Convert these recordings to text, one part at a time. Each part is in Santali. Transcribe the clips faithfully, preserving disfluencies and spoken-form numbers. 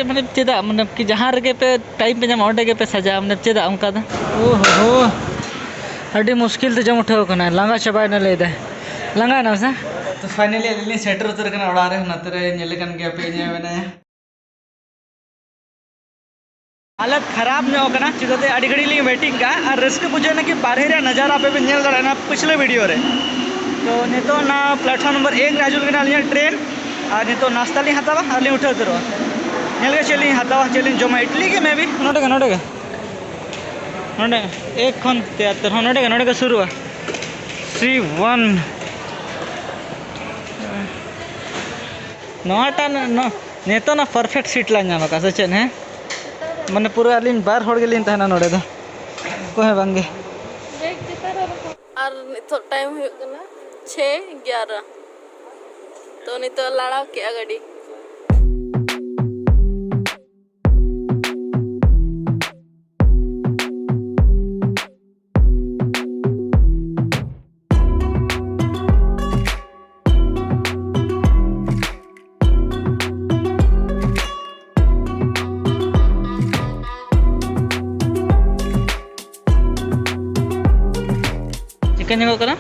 ᱢᱟᱱᱮ ᱪᱮᱫᱟᱜ, ᱢᱟᱱᱮ ᱠᱤ ᱡᱟᱦᱟᱸ ᱨᱮᱜᱮ ᱯᱮ ᱴᱟᱭᱤᱢ ᱯᱮ ᱧᱟᱢᱟ, ᱚᱸᱰᱮ ᱜᱮᱯᱮ ᱥᱟᱡᱟᱜᱼᱟ? ᱢᱟᱱᱮ ᱪᱮᱫᱟᱜ ᱚᱱᱠᱟ ᱫᱚ? ᱳ ᱦᱳ ᱦᱳ, ᱟᱹᱰᱤ ᱢᱩᱥᱠᱤᱞ ᱛᱮ ᱡᱚᱢ ᱩᱴᱷᱟᱹᱣ ᱠᱟᱱᱟ, ᱞᱟᱸᱜᱟ ᱪᱟᱵᱟᱭᱮᱱᱟ ᱞᱟᱹᱭ ᱫᱟᱭ᱾ ᱞᱟᱸᱜᱟᱭᱮᱱᱟᱢ ᱥᱮ? ᱛᱚ finally ᱟᱹᱞᱤᱧ ᱞᱤᱧ ᱥᱮᱴᱮᱨ ᱩᱛᱟᱹᱨ ᱠᱟᱱᱟ ᱚᱲᱟᱜ ᱨᱮ᱾ ᱱᱚᱛᱮ ᱨᱮ ᱧᱮᱞᱮ ᱠᱟᱱ ᱜᱮᱭᱟ ᱯᱮ, ᱤᱧ ᱟᱭᱳ ᱢᱮᱱᱟᱭᱟ᱾ ᱦᱟᱞᱚᱛ ᱠᱷᱟᱨᱟᱯ ᱧᱚᱜ ᱠᱟᱱᱟ, ᱪᱮᱫᱟᱜ ᱥᱮ ᱟᱹᱰᱤ ᱜᱷᱟᱹᱲᱤᱡ ᱞᱤᱧ waiting ᱠᱟᱜᱼᱟ ᱟᱨ ᱨᱟᱹᱥᱠᱟᱹ ᱵᱩᱡᱷᱟᱹᱣ ᱮᱱᱟ ᱠᱤ ᱵᱟᱨᱦᱮ ᱨᱮᱭᱟᱜ ᱱᱟᱡᱟᱨᱟ ᱟᱯᱮ ᱯᱮ ᱧᱮᱞ ᱫᱟᱲᱮᱭᱟᱜᱼᱟ ᱯᱤᱪᱷᱞᱮ video ᱨᱮ᱾ ᱛᱚ ᱱᱤᱛᱚᱜ ᱚᱱᱟ platform number ᱮᱠ ᱨᱮ ᱦᱤᱡᱩᱜ ᱠᱟᱱᱟ ᱟᱹᱞᱤᱧᱟᱜ train, ᱟᱨ ᱱᱤᱛᱚᱜ ᱱᱟᱥᱛᱟ ᱞᱤᱧ ᱦᱟᱛᱟᱣᱟ ᱟᱨ ᱞᱤᱧ ᱩᱴᱷᱟᱹᱣ ᱩᱛᱟᱹᱨᱚᱜᱼᱟ᱾ ᱧᱮᱞ ᱜᱮ ᱪᱮᱫ ᱞᱤᱧ ᱦᱟᱛᱟᱣᱟ, ᱪᱮᱫ ᱞᱤᱧ ᱡᱚᱢᱟ, ᱤᱰᱞᱤ ᱜᱮ maybe᱾ ᱱᱚᱰᱮ ᱜᱮ, ᱱᱚᱰᱮ ᱜᱮ, ᱱᱚᱰᱮ ᱮᱠ ᱠᱷᱚᱱ ᱛᱮᱭᱟᱛᱛᱚᱨ ᱦᱚᱸ ᱱᱚᱰᱮ ᱜᱮ, ᱱᱚᱰᱮ ᱜᱮ ᱥᱩᱨᱩᱜᱼᱟ᱾ ᱥᱤ ᱚᱣᱟᱱ᱾ ᱱᱚᱣᱟᱴᱟᱜ ᱱᱚ-, ᱱᱚ-, ᱱᱤᱛᱚᱜ ᱱᱟ perfect seat ᱞᱟᱝ ᱧᱟᱢ ᱟᱠᱟᱫ ᱥᱮ ᱪᱮᱫ? ᱦᱮᱸ, ᱢᱟᱱᱮ ᱯᱩᱨᱟᱹ ᱟᱹᱞᱤᱧ ᱵᱟᱨ ᱦᱚᱲ ᱜᱮᱞᱤᱧ ᱛᱟᱦᱮᱱᱟ ᱱᱚᱰᱮ ᱫᱚ, ᱚᱠᱚᱭ ᱦᱚᱸ ᱵᱟᱝᱜᱮ᱾ ᱟᱨ ᱱᱤᱛᱚᱜ time ᱦᱩᱭᱩᱜ ᱠᱟᱱᱟ ᱪᱷᱮ ᱜᱭᱟᱨᱟ᱾ ᱛᱚ ᱱᱤᱛᱚᱜ ᱞᱟᱲᱟᱣ ᱠᱮᱜᱼᱟ ᱜᱟᱹᱰᱤ᱾ ᱪᱤᱠᱟᱹ ᱧᱮᱞᱚᱜ ᱠᱟᱱᱟ?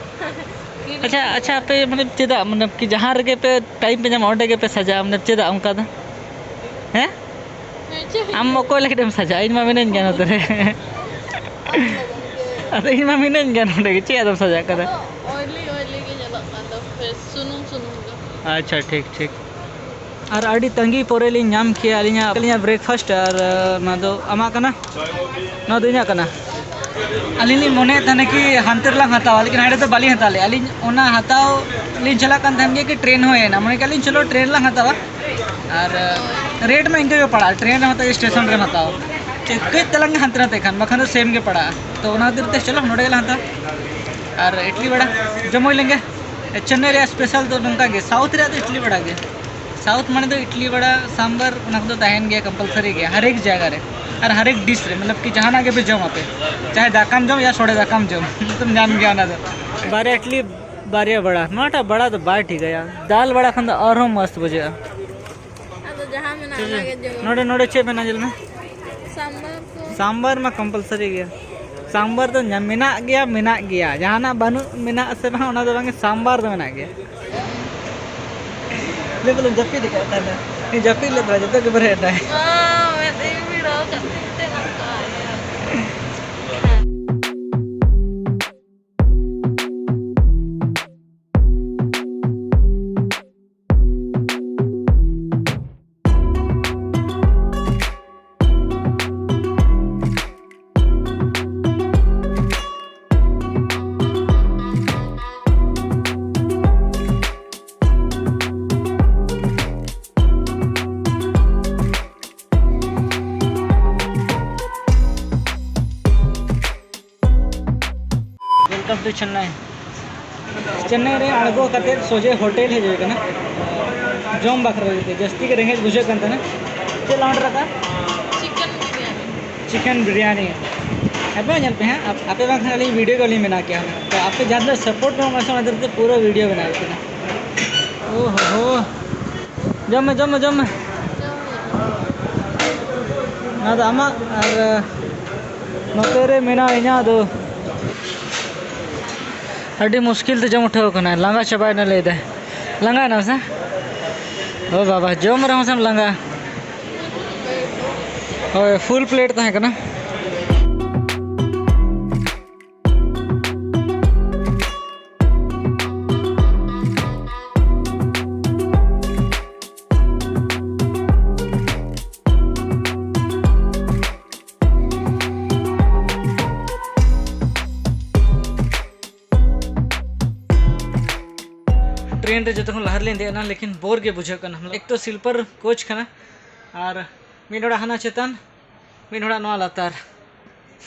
ᱟᱪᱪᱷᱟ, ᱟᱪᱪᱷᱟ, ᱟᱯᱮ ᱢᱟᱱᱮ ᱪᱮᱫᱟᱜ, ᱢᱟᱱᱮ ᱠᱤ ᱡᱟᱦᱟᱸ ᱨᱮᱜᱮ ᱯᱮ time ᱯᱮ ᱧᱟᱢᱟ, ᱚᱸᱰᱮ ᱜᱮᱯᱮ ᱥᱟᱡᱟᱜᱼᱟ, ᱢᱟᱱᱮ ᱪᱮᱫᱟᱜ ᱚᱱᱠᱟ ᱫᱚ? ᱦᱮᱸ? ᱦᱮᱸ, ᱪᱮᱫ? ᱟᱢ ᱚᱠᱚᱭ ᱞᱟᱹᱜᱤᱫ ᱮᱢ ᱥᱟᱡᱟᱜᱼᱟ? ᱤᱧ ᱢᱟ ᱢᱤᱱᱟᱹᱧ ᱜᱮᱭᱟ ᱱᱚᱛᱮ ᱨᱮ᱾ ᱟᱢ ᱞᱟᱹᱜᱤᱫ ᱜᱮ᱾ ᱟᱫᱚ ᱤᱧ ᱢᱟ ᱢᱤᱱᱟᱹᱧ ᱜᱮᱭᱟ ᱱᱚᱰᱮ ᱜᱮ, ᱪᱮᱫ ᱟᱫᱚᱢ ᱥᱟᱡᱟᱜ ᱠᱟᱱᱟ? ᱟᱫᱚ oily, oily ᱜᱮ ᱧᱮᱞᱚᱜ ᱠᱟᱱ ᱫᱚ, fresh ᱥᱩᱱᱩᱢ ᱥᱩᱱᱩᱢ ᱜᱮ᱾ ᱟᱪᱪᱷᱟ, ᱴᱷᱤᱠ, ᱴᱷᱤᱠ᱾ ᱟᱨ ᱟᱹᱰᱤ ᱛᱟᱺᱜᱤ ᱯᱚᱨᱮ ᱞᱤᱧ ᱧᱟᱢ ᱠᱮᱜᱼᱟ ᱟᱹᱞᱤᱧᱟᱜ, ᱟᱹᱞᱤᱧᱟᱜ breakfast, ᱟᱨ, ᱟᱸ, ᱱᱚᱣᱟ ᱫᱚ ᱟᱢᱟᱜ ᱠᱟᱱᱟ, ᱱᱚᱣᱟ ᱫᱚ ᱤᱧᱟᱹᱜ ᱠᱟᱱᱟ᱾ ᱟᱹᱞᱤᱧ ᱞᱤᱧ ᱢᱚᱱᱮᱭᱮᱫ ᱛᱟᱦᱮᱱᱟ ᱠᱤ ᱦᱟᱱᱛᱮ ᱨᱮᱞᱟᱝ ᱦᱟᱛᱟᱣᱟ, ᱞᱮᱠᱤᱱ ᱦᱟᱸᱰᱮ ᱫᱚ ᱵᱟᱹᱞᱤᱧ ᱦᱟᱛᱟᱣ ᱞᱮᱫᱼᱟ᱾ ᱟᱹᱞᱤᱧ ᱚᱱᱟ ᱦᱟᱛᱟᱣ ᱞᱤᱧ ᱪᱟᱞᱟᱜ ᱠᱟᱱ ᱛᱟᱦᱮᱱ ᱜᱮᱭᱟ ᱠᱤ train ᱦᱚᱸ ᱦᱮᱡ ᱮᱱᱟ, ᱢᱚᱱᱮ ᱠᱮᱫᱼᱟ ᱞᱤᱧ ᱪᱚᱞᱚ train ᱞᱟᱝ ᱦᱟᱛᱟᱣᱟ᱾ ᱟᱨ, ᱟᱸ, rate ᱢᱟ ᱤᱱᱠᱟᱹ ᱜᱮ ᱯᱟᱲᱟᱜᱼᱟ, train ᱨᱮ ᱦᱟᱛᱟᱣ ᱥᱴᱮᱥᱚᱱ ᱨᱮᱢ ᱦᱟᱛᱟᱣᱟ, ᱪᱮᱫ ᱠᱟᱹᱡ ᱛᱟᱞᱟᱝ ᱜᱮ ᱦᱟᱱᱛᱮ ᱱᱟᱛᱮ ᱠᱷᱟᱱ, ᱵᱟᱠᱷᱟᱱ ᱫᱚ same ᱜᱮ ᱯᱟᱲᱟᱜᱼᱟ᱾ ᱛᱚ ᱚᱱᱟ ᱠᱷᱟᱹᱛᱤᱨ ᱛᱮ ᱪᱚᱞᱚ ᱱᱚᱰᱮ ᱜᱮᱞᱟᱝ ᱦᱟᱛᱟᱣᱟ᱾ ᱟᱨ ᱤᱰᱞᱤ ᱵᱟᱲᱟ ᱡᱚᱢ ᱦᱩᱭ ᱞᱮᱱ ᱜᱮ᱾ ᱪᱮᱱᱱᱟᱭ ᱨᱮᱭᱟᱜ special ᱫᱚ ᱱᱚᱝᱠᱟ ᱜᱮ, south ᱨᱮᱭᱟᱜ ᱫᱚ ᱤᱰᱞᱤ ᱵᱟᱲᱟ ᱜᱮ᱾ South ᱢᱟᱱᱮ ᱫᱚ ᱤᱰᱞᱤ ᱵᱟᱲᱟ, ᱥᱟᱢᱵᱟᱨ, ᱚᱱᱟ ᱠᱚᱫᱚ ᱛᱟᱦᱮᱱ ᱜᱮᱭᱟ compulsory ᱜᱮ ᱦᱟᱨ ᱮᱠ ᱡᱟᱭᱜᱟ ᱨᱮ, ᱟᱨ ᱦᱟᱨ ᱮᱠ dish ᱨᱮ, ᱢᱚᱛᱞᱚᱵ ᱠᱤ ᱡᱟᱦᱟᱱᱟᱜ ᱜᱮᱯᱮ ᱡᱚᱢ ᱟᱯᱮ, ᱪᱟᱦᱮ ᱫᱟᱠᱟᱢ ᱡᱚᱢ ᱭᱟ ᱥᱚᱲᱮ ᱫᱟᱠᱟᱢ ᱡᱚᱢ, ᱛᱚᱢ ᱧᱟᱢ ᱜᱮᱭᱟ ᱚᱱᱟ ᱫᱚ᱾ ᱵᱟᱨᱭᱟ ᱤᱰᱞᱤ, ᱵᱟᱨᱭᱟ ᱵᱟᱲᱟ, ᱱᱚᱣᱟᱴᱟᱜ ᱵᱟᱲᱟ ᱫᱚ ᱵᱟᱭ ᱴᱷᱤᱠᱟ ᱭᱟ, ᱫᱟᱞ ᱵᱟᱲᱟ ᱠᱷᱟᱱ ᱫᱚ ᱟᱨᱦᱚᱸ ᱢᱚᱥᱛ ᱵᱩᱡᱷᱟᱹᱜᱼᱟ᱾ ᱟᱫᱚ ᱡᱟᱦᱟᱸ ᱢᱮᱱᱟᱜᱼᱟ᱾ ᱚᱱᱟᱜᱮ ᱡᱚᱢ᱾ ᱱᱚᱰᱮ, ᱱᱚᱰᱮ ᱪᱮᱫ ᱢᱮᱱᱟᱜᱼᱟ, ᱧᱮᱞ ᱢᱮ? ᱥᱟᱢᱵᱟᱨ ᱠᱚ᱾ ᱥᱟᱢᱵᱟᱨ ᱢᱟ compulsory ᱜᱮᱭᱟ᱾ ᱥᱟᱢᱵᱟᱨ ᱫᱚ ᱧᱟᱢ, ᱢᱮᱱᱟᱜ ᱜᱮᱭᱟ, ᱢᱮᱱᱟᱜ ᱜᱮᱭᱟ᱾ ᱡᱟᱦᱟᱱᱟᱜ ᱵᱟᱹᱱᱩᱜ, ᱢᱮᱱᱟᱜ ᱥᱮ ᱵᱟᱝ, ᱚᱱᱟ ᱫᱚ ᱵᱟᱝ, ᱥᱟᱢᱵᱟᱨ ᱫᱚ ᱢᱮᱱᱟᱜ ᱜᱮᱭᱟ᱾ ᱞᱟᱹᱭ ᱵᱚᱞᱮ ᱡᱟᱹᱯᱤᱫ ᱟᱠᱟᱫ ᱛᱟᱦᱮᱱᱟ᱾ ᱡᱟᱹᱯᱤᱫ ᱞᱮᱫ ᱛᱟᱦᱮᱱᱟ, ᱡᱚᱛᱚ ᱜᱮ ᱵᱮᱨᱮᱫ ᱮᱱᱟᱭ᱾ ᱚ, ᱢᱮᱫ ᱤᱧ ᱵᱷᱤᱲᱟᱹᱣ ᱠᱟᱛᱮ ᱱᱚᱝᱠᱟ ᱤᱭᱟᱹ᱾ Welcome to Chennai. ᱪᱮᱱᱱᱟᱭ ᱨᱮ ᱟᱬᱜᱚ ᱠᱟᱛᱮ ᱥᱚᱡᱷᱮ ᱦᱳᱴᱮᱞ ᱦᱮᱡ ᱦᱩᱭ ᱟᱠᱟᱱᱟ ᱡᱚᱢ ᱵᱟᱠᱷᱨᱟ ᱞᱟᱹᱜᱤᱫ ᱛᱮ᱾ ᱡᱟᱹᱥᱛᱤ ᱜᱮ ᱨᱮᱸᱜᱮᱡ ᱵᱩᱡᱷᱟᱹᱜ ᱠᱟᱱ ᱛᱟᱦᱮᱱᱟ᱾ ᱪᱮᱫ ᱞᱟᱝ ᱚᱰᱟᱨ ᱟᱠᱟᱫᱼᱟ? ᱪᱤᱠᱮᱱ ᱵᱤᱨᱭᱟᱱᱤ᱾ ᱟᱯᱮ ᱦᱚᱸ ᱧᱮᱞ ᱯᱮ ᱦᱟᱸᱜ, ᱟᱯ-, ᱟᱯᱮ ᱵᱟᱝᱠᱷᱟᱱ ᱟᱹᱞᱤᱧ ᱵᱷᱤᱰᱤᱭᱳ ᱜᱮ ᱵᱟᱹᱞᱤᱧ ᱵᱮᱱᱟᱣ ᱠᱮᱭᱟ ᱦᱩᱱᱟᱹᱝ᱾ ᱛᱚ ᱟᱯᱮ ᱡᱟᱦᱟᱸ ᱛᱤᱱᱟᱹᱜ ᱥᱟᱯᱳᱨᱴ ᱯᱮ ᱮᱢᱟ ᱥᱮ, ᱚᱱᱟ ᱠᱷᱟᱹᱛᱤᱨ ᱛᱮ ᱯᱩᱨᱟᱹ ᱵᱷᱤᱰᱤᱭᱳ ᱵᱮᱱᱟᱣ ᱦᱩᱭᱩᱜ ᱠᱟᱱᱟ᱾ ᱳ ᱦᱳ ᱦᱳ᱾ ᱡᱚᱢ ᱢᱮ, ᱡᱚᱢ ᱢᱮ, ᱡᱚᱢ ᱢᱮ᱾ ᱱᱚᱣᱟ ᱫᱚ ᱟᱢᱟᱜ ᱟᱨ ᱱᱚᱛᱮ ᱨᱮ ᱢᱮᱱᱟᱜ ᱤᱧᱟᱹᱜ ᱫᱚ᱾ ᱟᱹᱰᱤ ᱢᱩᱥᱠᱤᱞ ᱛᱮ ᱡᱚᱢ ᱩᱴᱷᱟᱹᱣ ᱠᱟᱱᱟ, ᱞᱟᱸᱜᱟ ᱪᱟᱵᱟᱭᱮᱱᱟ ᱞᱟᱹᱭ ᱫᱟᱭ᱾ ᱞᱟᱸᱜᱟᱭᱮᱱᱟᱢ ᱥᱮ? ᱳ ᱵᱟᱵᱟ, ᱡᱚᱢ ᱨᱮᱦᱚᱸ ᱥᱮᱢ ᱞᱟᱸᱜᱟ᱾ ᱦᱳᱭ, ᱯᱷᱩᱞ ᱯᱞᱮᱴ ᱛᱟᱦᱮᱸ ᱠᱟᱱᱟ᱾ ᱴᱨᱮᱱ ᱨᱮ ᱡᱚᱛᱚ ᱠᱷᱚᱱ ᱞᱟᱦᱟ ᱨᱮᱞᱤᱧ ᱫᱮᱡ ᱮᱱᱟ, ᱞᱮᱠᱤᱱ ᱵᱳᱨ ᱜᱮ ᱵᱩᱡᱷᱟᱹᱜ ᱠᱟᱱᱟ᱾ ᱮᱠ ᱛᱚ ᱥᱞᱤᱯᱟᱨ ᱠᱳᱪ ᱠᱟᱱᱟ ᱟᱨ ᱢᱤᱫ ᱦᱚᱲᱟᱜ ᱦᱟᱱᱟ ᱪᱮᱛᱟᱱ, ᱢᱤᱫ ᱦᱚᱲᱟᱜ ᱱᱚᱣᱟ ᱞᱟᱛᱟᱨ᱾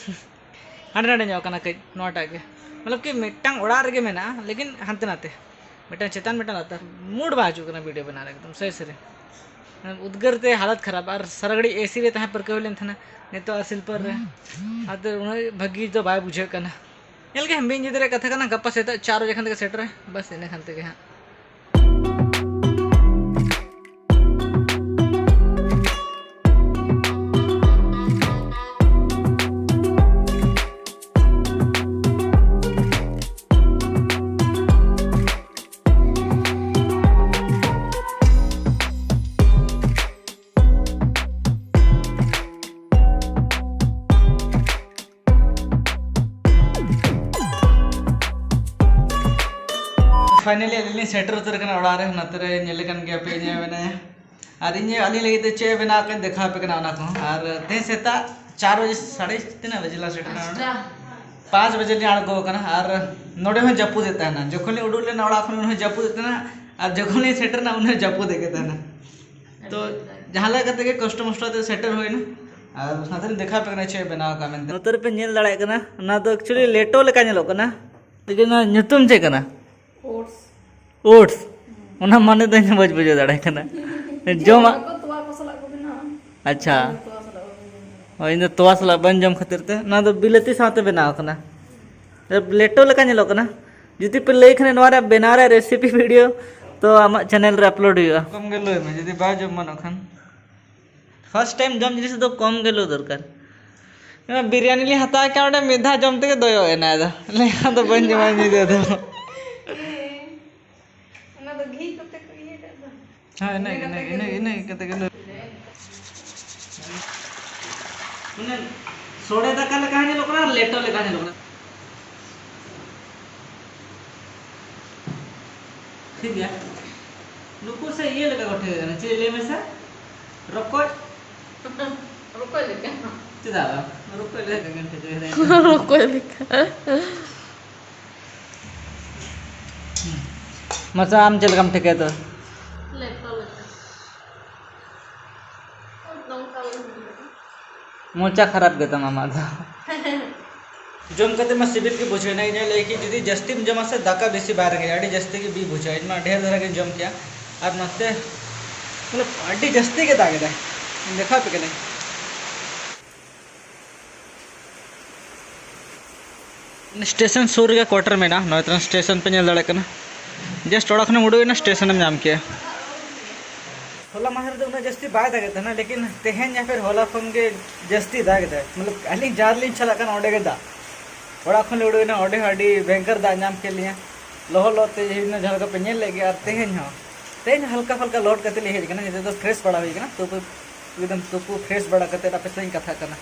ᱦᱟᱸᱰᱮ ᱱᱟᱰᱮ ᱧᱚᱜ ᱠᱟᱱᱟ ᱠᱟᱹᱡ ᱱᱚᱣᱟᱴᱟᱜ ᱜᱮ, ᱢᱚᱛᱞᱚᱵ ᱠᱤ ᱢᱤᱫᱴᱟᱝ ᱚᱲᱟᱜ ᱨᱮᱜᱮ ᱢᱮᱱᱟᱜᱼᱟ, ᱞᱮᱠᱤᱱ ᱦᱟᱱᱛᱮ ᱱᱟᱛᱮ, ᱢᱤᱫᱴᱟᱝ ᱪᱮᱛᱟᱱ ᱢᱤᱫᱴᱟᱝ ᱞᱟᱛᱟᱨ᱾ ᱢᱩᱰ ᱵᱟᱝ ᱦᱤᱡᱩᱜ ᱠᱟᱱᱟ ᱵᱷᱤᱰᱤᱭᱳ ᱵᱮᱱᱟᱣ ᱨᱮ, ᱮᱠᱫᱚᱢ ᱥᱟᱹᱨᱤ ᱥᱟᱹᱨᱤ᱾ ᱩᱫᱽᱜᱟᱹᱨ ᱛᱮ ᱦᱟᱞᱚᱛ ᱠᱷᱟᱨᱟᱯ, ᱟᱨ ᱥᱟᱨᱟ ᱜᱷᱟᱹᱲᱤᱡ ᱮᱥᱤ ᱨᱮ ᱛᱟᱦᱮᱸ ᱯᱟᱹᱨᱠᱟᱹᱣ ᱦᱩᱭ ᱞᱮᱱ ᱛᱟᱦᱮᱱᱟ᱾ ᱱᱤᱛᱚᱜ ᱟᱨ ᱥᱞᱤᱯᱟᱨ ᱨᱮ, ᱟᱫᱚ ᱩᱱᱟᱹᱜ ᱵᱷᱟᱹᱜᱤ ᱫᱚ ᱵᱟᱭ ᱵᱩᱡᱷᱟᱹᱜ ᱠᱟᱱᱟ᱾ ᱧᱮᱞ ᱜᱮ ᱦᱟᱸᱜ, ᱵᱟᱹᱧ ᱤᱫᱤ ᱫᱟᱲᱮᱭᱟᱜ ᱠᱟᱛᱷᱟ ᱠᱟᱱᱟ, ᱜᱟᱯᱟ ᱥᱮᱛᱟᱜ ᱪᱟᱨ ᱵᱟᱡᱮ ᱠᱷᱟᱱ ᱛᱮᱜᱮ ᱥᱮᱴᱮᱨᱟ, ᱵᱟᱥ ᱤᱱᱟᱹ ᱠᱷᱟᱱ ᱛᱮᱜᱮ ᱦᱟᱸᱜ᱾ ᱯᱷᱟᱭᱱᱟᱞᱤ ᱟᱹᱞᱤᱧ ᱞᱤᱧ ᱥᱮᱴᱮᱨ ᱩᱛᱟᱹᱨ ᱠᱟᱱᱟ ᱚᱲᱟᱜ ᱨᱮ᱾ ᱱᱚᱛᱮ ᱨᱮ ᱧᱮᱞ ᱠᱟᱱ ᱜᱮᱭᱟ ᱯᱮ, ᱤᱧ ᱢᱮᱱᱟᱭᱟ᱾ ᱟᱨ ᱤᱧ ᱟᱹᱞᱤᱧ ᱞᱟᱹᱜᱤᱫ ᱛᱮ ᱪᱮᱫ ᱮ ᱵᱮᱱᱟᱣ ᱠᱟᱜ ᱫᱮᱠᱷᱟᱣ ᱟᱯᱮ ᱠᱟᱱᱟ ᱚᱱᱟ ᱠᱚᱦᱚᱸ᱾ ᱟᱨ ᱛᱮᱦᱮᱧ ᱥᱮᱛᱟᱜ ᱪᱟᱨ ᱵᱟᱡᱮ, ᱥᱟᱲᱮ ᱛᱤᱱᱟᱹᱜ ᱵᱟᱡᱮ ᱞᱟᱝ ᱥᱮᱴᱮᱨ ᱮᱱᱟ ᱱᱚᱰᱮ? ᱯᱟᱸᱪ ᱵᱟᱡᱮ ᱞᱤᱧ ᱟᱬᱜᱚ ᱟᱠᱟᱱᱟ᱾ ᱟᱨ ᱱᱚᱰᱮ ᱦᱚᱸ ᱡᱟᱹᱯᱩᱫ ᱮᱫ ᱛᱟᱦᱮᱱᱟ, ᱡᱚᱠᱷᱚᱱ ᱞᱤᱧ ᱩᱰᱩᱠ ᱞᱮᱱᱟ ᱚᱲᱟᱜ ᱠᱷᱚᱱ ᱩᱱ ᱦᱚᱸ ᱡᱟᱹᱯᱩᱫ ᱮᱫ ᱛᱟᱦᱮᱱᱟ, ᱟᱨ ᱡᱚᱠᱷᱚᱱ ᱞᱤᱧ ᱥᱮᱴᱮᱨ ᱮᱱᱟ ᱩᱱ ᱦᱚᱸ ᱡᱟᱹᱯᱩᱫ ᱮᱫ ᱜᱮ ᱛᱟᱦᱮᱱᱟ᱾ ᱛᱚ ᱡᱟᱦᱟᱸ ᱞᱮᱠᱟ ᱠᱟᱛᱮ ᱜᱮ ᱠᱚᱥᱴᱚ ᱢᱚᱥᱴᱚ ᱛᱮ ᱥᱮᱴᱮᱨ ᱦᱩᱭᱱᱟ᱾ ᱟᱨ ᱚᱱᱟ ᱛᱮᱞᱤᱧ ᱫᱮᱠᱷᱟᱣ ᱟᱯᱮ ᱠᱟᱱᱟ ᱪᱮᱫ ᱮ ᱵᱮᱱᱟᱣ ᱟᱠᱟᱫ ᱢᱮᱱᱛᱮ᱾ ᱱᱚᱛᱮ ᱨᱮᱯᱮ ᱧᱮᱞ ᱫᱟᱲᱮᱭᱟᱜ ᱠᱟᱱᱟ, ᱚᱱᱟ ᱫᱚ actually ᱞᱮᱴᱚ ᱞᱮᱠᱟ ᱧᱮᱞᱚᱜ ᱠᱟᱱᱟ, ᱞᱮᱠᱤᱱ ᱚᱱᱟ ᱧᱩᱛᱩᱢ ᱪᱮᱫ ᱠᱟᱱᱟ? ᱳᱴᱥ᱾ ᱚᱱᱟ ᱢᱟᱱᱮ ᱫᱚ ᱤᱧ ᱦᱚᱸ ᱵᱟᱹᱧ ᱵᱩᱡᱷᱟᱹᱣ ᱫᱟᱲᱮᱭᱟᱜ ᱠᱟᱱᱟ᱾ ᱡᱚᱢᱟᱜ᱾ ᱚᱱᱟ ᱠᱚ ᱛᱚᱣᱟ ᱠᱚ ᱥᱟᱞᱟᱜ ᱠᱚ ᱵᱮᱱᱟᱣᱟ᱾ ᱟᱪᱪᱷᱟ᱾ ᱛᱚᱣᱟ ᱥᱟᱞᱟᱜ ᱠᱚ ᱵᱮᱱᱟᱣᱟ᱾ ᱦᱳᱭ, ᱤᱧ ᱫᱚ ᱛᱚᱣᱟ ᱥᱟᱞᱟᱜ ᱵᱟᱹᱧ ᱡᱚᱢ ᱠᱷᱟᱹᱛᱤᱨ ᱛᱮ᱾ ᱱᱚᱣᱟ ᱫᱚ ᱵᱤᱞᱟᱹᱛᱤ ᱥᱟᱶᱛᱮ ᱵᱮᱱᱟᱣ ᱠᱟᱱᱟ᱾ ᱞᱮᱴᱚ ᱞᱮᱠᱟ ᱧᱮᱞᱚᱜ ᱠᱟᱱᱟ᱾ ᱡᱩᱫᱤ ᱯᱮ ᱞᱟᱹᱭ ᱠᱷᱟᱱ ᱱᱚᱣᱟ ᱨᱮᱭᱟᱜ ᱵᱮᱱᱟᱣ ᱨᱮᱭᱟᱜ recipe video, ᱛᱚ ᱟᱢᱟᱜ channel ᱨᱮ upload ᱦᱩᱭᱩᱜᱼᱟ᱾ ᱠᱚᱢ ᱜᱮ ᱞᱟᱹᱭ ᱢᱮ, ᱡᱩᱫᱤ ᱵᱟᱭ ᱡᱚᱢ ᱢᱟᱱᱚᱜ ᱠᱷᱟᱱ᱾ First time ᱡᱚᱢ ᱡᱤᱱᱤᱥ ᱫᱚ ᱠᱚᱢ ᱜᱮ ᱞᱟᱹᱭ ᱫᱚᱨᱠᱟᱨ᱾ ᱵᱤᱨᱭᱟᱱᱤ ᱞᱤᱧ ᱦᱟᱛᱟᱣ ᱠᱮᱫ, ᱚᱸᱰᱮ ᱢᱤᱫ ᱫᱷᱟᱣ ᱡᱚᱢ ᱛᱮᱜᱮ ᱫᱚᱭᱚᱜ ᱮᱱᱟ᱾ ᱟᱫᱚ ᱞᱟᱹᱭ ᱠᱷᱟᱱ ᱫᱚ ᱵᱟᱹᱧ ᱡᱚᱢᱟ ᱧᱤᱫᱟᱹ ᱫᱚ᱾ ᱚᱱᱟ ᱫᱚ ᱜᱷᱤ ᱠᱚᱛᱮ ᱠᱚ ᱤᱭᱟᱹ ᱠᱟᱜ ᱫᱚ᱾ ᱦᱮᱸ, ᱤᱱᱟᱹ ᱤᱱᱟᱹ ᱜᱮ, ᱤᱱᱟᱹ ᱤᱱᱟᱹ ᱜᱮ, ᱤᱱᱟᱹ ᱤᱱᱟᱹ ᱠᱟᱛᱮ ᱜᱮ ᱞᱟᱹᱭ᱾ ᱢᱟᱱᱮ ᱥᱚᱲᱮ ᱫᱟᱠᱟ ᱞᱮᱠᱟ ᱦᱚᱸ ᱧᱮᱞᱚᱜ ᱠᱟᱱᱟ, ᱞᱮᱴᱚ ᱞᱮᱠᱟ ᱦᱚᱸ ᱧᱮᱞᱚᱜ ᱠᱟᱱᱟ᱾ ᱴᱷᱤᱠ ᱜᱮᱭᱟ᱾ ᱱᱩᱠᱩ ᱥᱮ ᱤᱭᱟᱹ ᱞᱮᱠᱟ ᱠᱚ ᱴᱷᱤᱠᱟᱹᱜ ᱠᱟᱱᱟ, ᱪᱮᱫ ᱞᱟᱹᱭ ᱢᱮᱥᱮ? ᱨᱚᱠᱚᱡ᱾ ᱨᱚᱠᱚᱡ ᱞᱮᱠᱟ᱾ ᱪᱮᱫᱟᱜ ᱵᱟᱝ? ᱨᱚᱠᱚᱡ ᱞᱮᱠᱟ ᱜᱮᱢ ᱴᱷᱤᱠᱟᱹᱭ ᱫᱟ᱾ ᱨᱚᱠᱚᱡ ᱞᱮᱠᱟ᱾ ᱢᱟᱪᱟ, ᱟᱢ ᱪᱮᱫ ᱞᱮᱠᱟᱢ ᱴᱷᱤᱠᱟᱹᱭ ᱫᱟ? ᱞᱮᱴᱚ ᱞᱮᱠᱟ᱾ ᱱᱚᱝᱠᱟ ᱜᱮ ᱦᱩᱭᱩᱜᱼᱟ᱾ ᱢᱚᱪᱟ ᱠᱷᱟᱨᱟᱯ ᱜᱮᱛᱟᱢᱟ ᱟᱢᱟᱜ ᱫᱚ᱾ ᱡᱚᱢ ᱠᱟᱛᱮ ᱢᱟ ᱥᱤᱵᱤᱞ ᱜᱮ ᱵᱩᱡᱷᱟᱹᱣ ᱮᱱᱟ᱾ ᱤᱧ ᱞᱟᱹᱭ ᱠᱮᱫ, ᱡᱩᱫᱤ ᱡᱟᱹᱥᱛᱤᱢ ᱡᱚᱢᱟ ᱥᱮ, ᱫᱟᱠᱟ ᱵᱮᱥᱤ ᱵᱟᱭ ᱨᱮᱸᱜᱮᱡᱼᱟ, ᱟᱹᱰᱤ ᱡᱟᱹᱥᱛᱤ ᱜᱮ ᱵᱤ ᱵᱩᱡᱷᱟᱹᱜᱼᱟ᱾ ᱤᱧ ᱢᱟ ᱰᱷᱮᱨ ᱫᱷᱟᱨᱟ ᱜᱤᱧ ᱡᱚᱢ ᱠᱮᱜᱼᱟ᱾ ᱟᱨ ᱱᱚᱛᱮ ᱢᱟᱱᱮ ᱟᱹᱰᱤ ᱡᱟᱹᱥᱛᱤ ᱜᱮ ᱫᱟᱜ ᱮᱫᱟᱭ, ᱫᱮᱠᱷᱟᱣ ᱟᱯᱮ ᱠᱟᱹᱱᱟᱹᱧ᱾ ᱥᱴᱮᱥᱚᱱ ᱥᱩᱨ ᱨᱮᱜᱮ quarter ᱢᱮᱱᱟᱜᱼᱟ᱾ ᱱᱚᱜᱼᱚᱭ ᱛᱚᱨᱟ ᱥᱴᱮᱥᱚᱱ ᱯᱮ ᱧᱮᱞ ᱫᱟᱲᱮᱭᱟᱜ ᱠᱟᱱᱟ᱾ Just ᱚᱲᱟᱜ ᱠᱷᱚᱱᱮᱢ ᱩᱰᱩᱠ ᱮᱱᱟ, ᱥᱴᱮᱥᱚᱱᱮᱢ ᱧᱟᱢ ᱠᱮᱜᱼᱟ᱾ ᱦᱚᱞᱟ ᱢᱟᱦᱫᱮᱨ ᱫᱚ ᱩᱱᱟᱹᱜ ᱡᱟᱹᱥᱛᱤ ᱵᱟᱭ ᱫᱟᱜᱮᱫ ᱛᱟᱦᱮᱱᱟ, ᱞᱮᱠᱤᱱ ᱛᱮᱦᱮᱧ ᱭᱟ ᱯᱷᱤᱨ ᱦᱚᱞᱟ ᱠᱷᱚᱱ ᱜᱮ ᱡᱟᱹᱥᱛᱤ ᱫᱟᱜ ᱮᱫᱟᱭ᱾ ᱢᱚᱛᱞᱚᱵ, ᱟᱹᱞᱤᱧ ᱡᱟᱦᱟᱸ ᱨᱮᱞᱤᱧ ᱪᱟᱞᱟᱜ ᱠᱟᱱᱟ, ᱚᱸᱰᱮ ᱜᱮ ᱫᱟᱜ᱾ ᱚᱲᱟᱜ ᱠᱷᱚᱱ ᱞᱮ ᱩᱰᱩᱠ ᱮᱱᱟ, ᱚᱸᱰᱮ ᱦᱚᱸ ᱟᱹᱰᱤ ᱵᱷᱚᱭᱚᱝᱠᱚᱨ ᱫᱟᱜ ᱧᱟᱢ ᱠᱮᱫ ᱞᱤᱧᱟ᱾ ᱞᱚᱦᱚᱫ ᱞᱚᱦᱚᱫ ᱛᱮ ᱦᱮᱡ ᱦᱩᱭᱱᱟ, ᱡᱟᱦᱟᱸ ᱞᱮᱠᱟ ᱯᱮ ᱧᱮᱞ ᱞᱮᱫ ᱜᱮᱭᱟ᱾ ᱟᱨ ᱛᱮᱦᱮᱧ ᱦᱚᱸ, ᱛᱮᱦᱮᱧ ᱦᱟᱞᱠᱟ ᱯᱷᱟᱞᱠᱟ ᱞᱚᱦᱚᱫ ᱠᱟᱛᱮ ᱞᱤᱧ ᱦᱮᱡ ᱟᱠᱟᱱᱟ᱾ ᱱᱤᱛᱚᱜ ᱫᱚ ᱯᱷᱨᱮᱥ ᱵᱟᱲᱟ ᱦᱩᱭ ᱟᱠᱟᱱᱟ, ᱛᱩᱯᱩ, ᱮᱠᱫᱚᱢ ᱛᱩᱯᱩ ᱯᱷᱨᱮᱥ ᱵᱟᱲᱟ ᱠᱟᱛᱮ ᱟᱯᱮ ᱥᱟᱞᱟᱜ ᱤᱧ ᱠᱟᱛᱷᱟᱜ ᱠᱟᱱᱟ᱾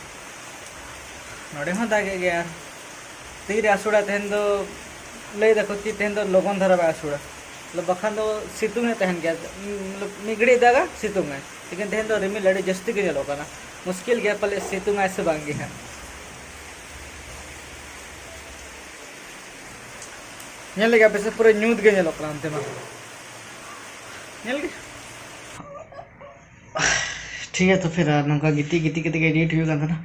ᱱᱚᱰᱮ ᱦᱚᱸ ᱫᱟᱜᱮᱫ ᱜᱮᱭᱟ᱾ ᱟᱨ ᱛᱤᱨᱮ ᱟᱹᱥᱩᱲᱟ ᱛᱮᱦᱮᱧ ᱫᱚ ᱞᱟᱹᱭ ᱫᱟᱠᱚ ᱠᱤ ᱛᱮᱦᱮᱧ ᱫᱚ ᱞᱚᱜᱚᱱ ᱫᱷᱟᱨᱟ ᱵᱟᱭ ᱟᱹᱥᱩᱲᱟ, ᱵᱟᱠᱷᱟᱱ ᱫᱚ ᱥᱤᱛᱩᱝ ᱮ ᱛᱟᱦᱮᱱ ᱜᱮᱭᱟ᱾ ᱢᱤᱫ ᱜᱷᱟᱹᱲᱤᱡ ᱫᱟᱜᱟ, ᱥᱤᱛᱩᱝ ᱟᱭ᱾ ᱞᱮᱠᱤᱱ ᱛᱮᱦᱮᱧ ᱫᱚ ᱨᱤᱢᱤᱞ ᱟᱹᱰᱤ ᱡᱟᱹᱥᱛᱤ ᱜᱮ ᱧᱮᱞᱚᱜ ᱠᱟᱱᱟ᱾ ᱢᱩᱥᱠᱤᱞ ᱜᱮᱭᱟ ᱯᱟᱞᱮ ᱥᱤᱛᱩᱝ ᱟᱭ ᱥᱮ ᱵᱟᱝ ᱜᱮ ᱦᱟᱸᱜ᱾ ᱧᱮᱞ ᱞᱮᱜᱮ ᱟᱯᱮ ᱥᱮᱫ ᱯᱩᱨᱟᱹ ᱧᱩᱛ ᱜᱮ ᱧᱮᱞᱚᱜ ᱠᱟᱱᱟ ᱚᱱᱛᱮ ᱢᱟ᱾ ᱧᱮᱞ ᱜᱮ᱾ ᱴᱷᱤᱠ ᱜᱮᱭᱟ, ᱛᱚ ᱯᱷᱤᱨ ᱟᱨ ᱱᱚᱝᱠᱟ ᱜᱤᱛᱤᱡ ᱜᱤᱛᱤᱡ ᱠᱟᱛᱮ ᱜᱮ ᱮᱰᱤᱴ ᱦᱩᱭᱩᱜ ᱠᱟᱱ ᱛᱟᱦᱮᱱᱟ᱾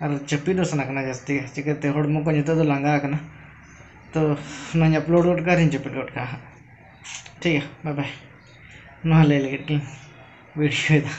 ᱟᱨ ᱡᱟᱹᱯᱤᱫ ᱫᱚ ᱥᱟᱱᱟ ᱠᱟᱱᱟ ᱡᱟᱹᱥᱛᱤ ᱜᱮ, ᱪᱤᱠᱟᱹᱛᱮ ᱦᱚᱲᱢᱚ ᱠᱚ ᱱᱤᱛᱚᱜ ᱫᱚ ᱞᱟᱸᱜᱟ ᱟᱠᱟᱱᱟ᱾ ᱛᱚ ᱱᱚᱣᱟᱧ ᱟᱯᱞᱳᱰ ᱜᱚᱫ ᱠᱟᱜᱼᱟ ᱟᱨᱤᱧ ᱡᱟᱹᱯᱤᱫ ᱜᱚᱫ ᱠᱟᱜᱼᱟ ᱦᱟᱸᱜ᱾ ᱴᱷᱤᱠ ᱜᱮᱭᱟ, ᱵᱟᱭ ᱵᱟᱭ᱾ ᱱᱚᱣᱟ ᱞᱟᱹᱭ ᱞᱟᱹᱜᱤᱫ ᱜᱤᱧ ᱵᱷᱤᱰᱤᱭᱳᱭᱮᱫᱟ᱾